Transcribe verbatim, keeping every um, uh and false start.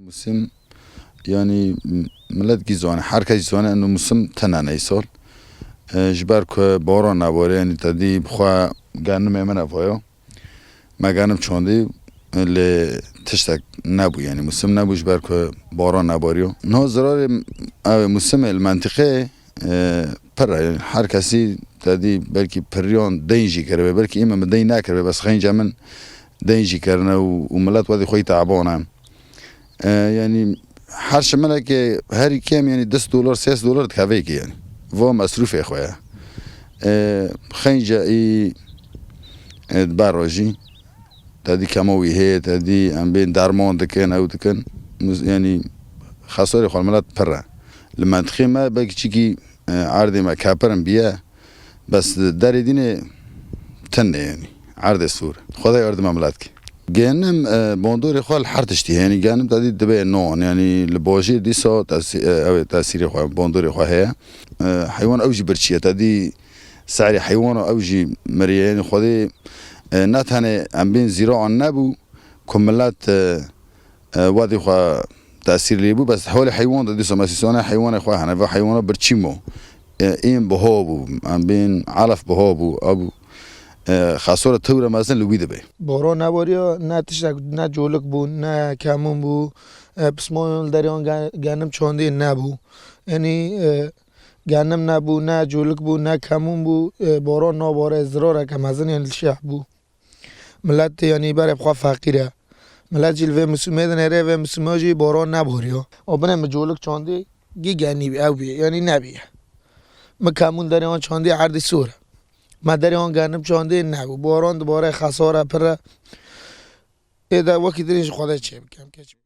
Musim, yanî, m-, milet gî zane, her kes zane eno musim tene ney sal. E, ji ber ku boran nebore, yanî te dî bi xwe genimê min ev yo. Me genim çandî, e, lê tiştek nebû, yanî musim nebû ji ber ku boran nebariyo. Niha zirarê, ew, musimê li mentiqê, e, pir e. Yanî her kesî te dî belkî piriyan deyn jî kiribe, belkî îme min deyn nekiribe, bes xeynca min deyn jî kirine û, û milet wedî xwe yî teban e. E, yanî her şimilekê herî kêm, yanî des dolar, sês dolar dikeve yekê, yanî. Va mesrûfê xwe ye. E, xeynca î, e, di ber re jî, te dî kema wî heye, te dî em bên derman dikin, ew dikin. Muz-, yanî xesarê xwe milet pir e. Li mentiqê me belkî çikî, e, erdê me kepir in biye. Bes derê dînê tune, yanî erdê sor. Xwedê yardim e milet kî. Genim, e, bandorê xwe li her tiştî, yanî genim te dî dibe non, yanî li bajêr dîsa tesî-, e, ew ê tesîrê xwe, bandorê xwe heye. E, heywan ew jî birçî ye, te dî serê heywana ew jî miriye, yanî Xwedê, e, ne tenê em bên zîra an nebû ku milet, e, e, wedî xwe tesîr lê bû, bes holê heywan de dîsa mesîsane heywanê xwe hene, ve heywana birçî mo. E, ên biha bû, em bên elef biha bû, ew, e, xesara tewre mezin li wî dibe. Boran nebariya, ne tiştek, ne colik bû, ne kemûn bû, e, pismayan li deriyan ge-, genim çandê nebû. Yanî, e, genim nebû, ne colik bû, ne kemûn bû, e, boran nabare, zirareke mezin ên li şeh bû. Milet, yanî, berê bi xwe feqîr e. Milet jî li vê misimê dinêre, vê misima jî boran neboriyo. O binê min colik çandî gî genî bî, ew bî, yanî nebî. Min kemûn derê wan çandî erdî sor e. Me derê wan genim çandî nebû. Boran dibare xesara pir e. Ê de wekî din jî Xwedê çê bikem, keçim.